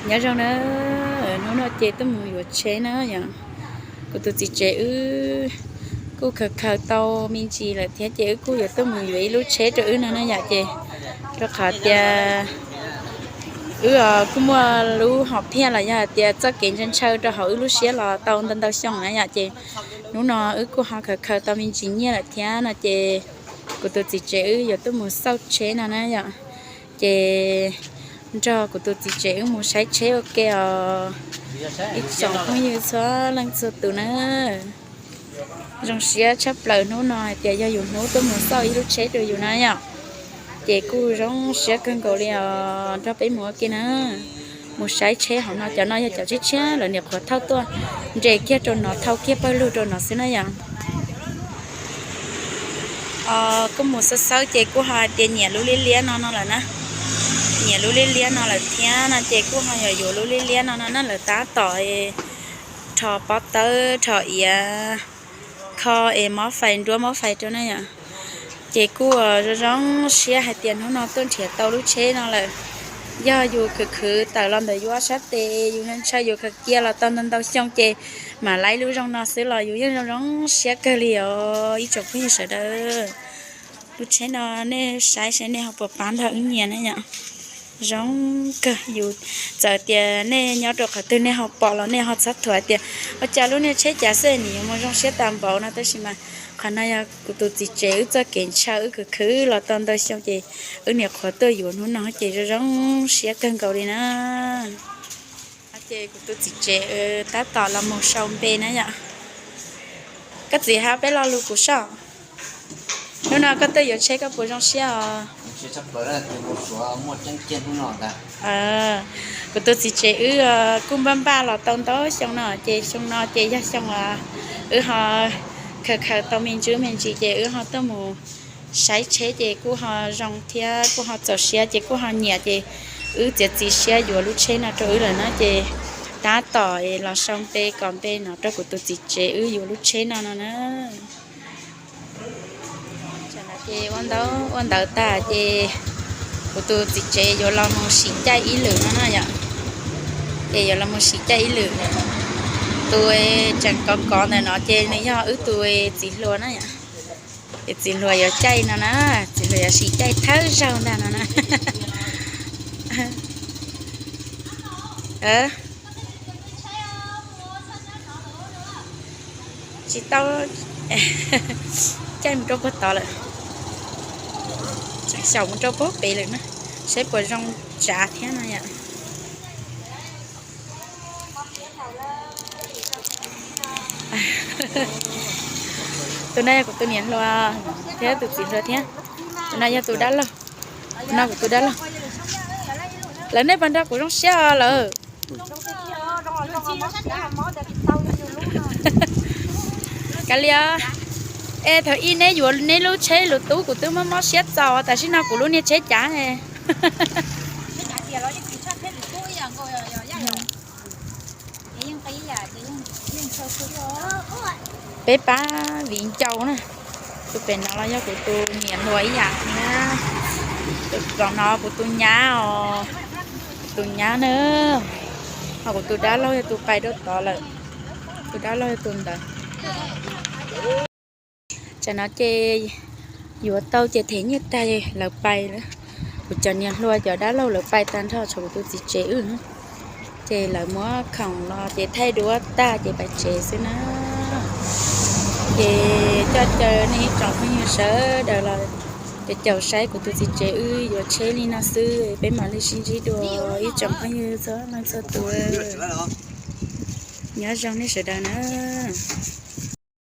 Nyob zoo na, hnub no ces tuaj mus yuav tsheb na yom. Kuv tus txiv tsev wb kuj khaws khaws tau me ntsis lawm thiab ces wb kuj yuav tuaj mus yuav ib lub tsheb rau wb no na yom. Ces rau qhov tias wb kuj muaj lub hom phiaj los yog hais tias txoj kev ntshaw ntshaw rau hauv wb lub siab los tau ntau ntau xyoo na yom. Ces hnub no wb kuj ho khaws khaws tau me ntsis nyiaj lawm thiab no ces kuv tus txiv tsev wb yuav tuaj mus xauj tsheb no na yom. Ces nrog kuv tus txiv tsev wb mus saib tsheb ua ke os ib tsoom phooj ywg txhua leej txhua tus na. Zoo siab tshaj plaws hnub no hais tias yog yus hnub tuaj mus xauj ib lub tsheb rau yus na yom. Ces kuj zoo siab kawg nkaus li os, nrog peb mus ua ke na. Mus saib tsheb hauv no, cov no yog cov tshiab tshiab lawv niam qhuav thauj tuaj nres kiag rau no, thauj kiag pawg lug rau no xwb na yom. Kuj mus xawb xawb ces kuj ho hais tias nyiam lub liab liab no no lawm na. Nyiam lub liab liab no lawm thiab no ces kuj ho yog yuav lub liab liab no no na, lawv tab tom rho pob tawb rho iav kho es mob fais nruab mob fais rau na yom. Ces kuj zoo zoo siab hais tias hnub no tuaj nrhiav tau lub tsheb no lawm. Yog yus khwv khwv tawm los ntawm yus ob sab tes, yus ntshaw yus khaws cia los tau ntau ntau xyoo ces mam laib lub zoo no xwb los yus yeej zoo zoo siab kawg li os ib tsoom phooj ywg sawv daws. Lub tsheb no nej saib saib nej ho puas pab nrog wb nyiam na yom. Zoo kawg, yus txawm tias nej nyob rau qhov twg nej ho pom los nej ho txhob thuam tias ua cas lub niag tsheb cav xwb nws yuav muaj zoo siab tas npaum no, tab sis mas qhov no yog kuv tus txiv tsev wb txoj kev ntshaw wb khwv khwv los tau ntau xyoo ces wb niam qhuav tuaj yuav hnub no ces zoo zoo siab kawg nkaus li na. Ces kuv tus txiv tsev tab tom los mus sau npe na yom. Koj txiv, hab peb lo lus kuv soj. Hnub no koj tuaj yuav tsheb koj puas zoo siab os? Kuv tus txiv tsev wb kuj npaj npaj los tau ntau xyoo no ces xyoo no ces yog xyoo wb ho khaws khaws tau me ntsis me ntsis ces wb ho tuaj mus saib tsheb ces kuj ho zoo thiab kuj ho txaus siab ces kuj ho nyiam ces wb txiav txim siab yuav lub tsheb no rau wb lawm na ces tab tom los sau npe kom npe no rau kuv tus txiv tsev wb yuav lub tsheb no no na. Ces ua ntawd ua ntawd tag ces kuv tus txiv tsev yuav los mus sim caij ib lwm no na yom. Ces yuav los mus sim caij ib lwm. Tus tseem kov kov ntawm no ces nws yog wb tus txiv hluas na yom. Ces txiv hluas yuav caij no na, txiv hluas yuav sim caij thawj zaug ntag no na. Tsis tau, caij mus rau puag tod lawm. Tseem xyaum mus rau puag pem lawm na, saib puas zoo tsav thiab no yom. Tus no yog kuv tus niam hluas thiab tus txiv hluas thiab. Tus no yog tus dab laug, tus no kuv tus dab laug. Lawv nej puas nrog kuv zoo siab lawm? Kav liam, es thaum ub neb yuav neb lub tsheb lus tub kuv twb mob mob siab txaus, tam sim no kuv lub niag tsheb cav. Peb pab viv ncaus na. Tus pem no los yog kuv tus niam hluas ib yam thiab. Tus pem no kuv tus nyab os, kuv tus nyab na. Ho kuv tus dab laug yog tus pais rau tod lawm. Tus dab laug yog tus ntawd. Tsam no ces yuav tau ces them nyiaj tag lawv pais lawm. Kuv cov niam hluas cov dab laug lawv pais tag nrho tshuav kuv tus txiv tsev wb. Ces lawv muab khoom los ces thaij duab tag ces pais tsev xwb na. Ces coj caw nej ib tsoom phooj ywg sawv daws los caum caum saib kuv tus txiv tsev wb yuav tsheb li no xwb, peb mam li sib ntsib dua ib tsoom phooj ywg txhua leej txhua tus. Nyob zoo nej sawv daws na.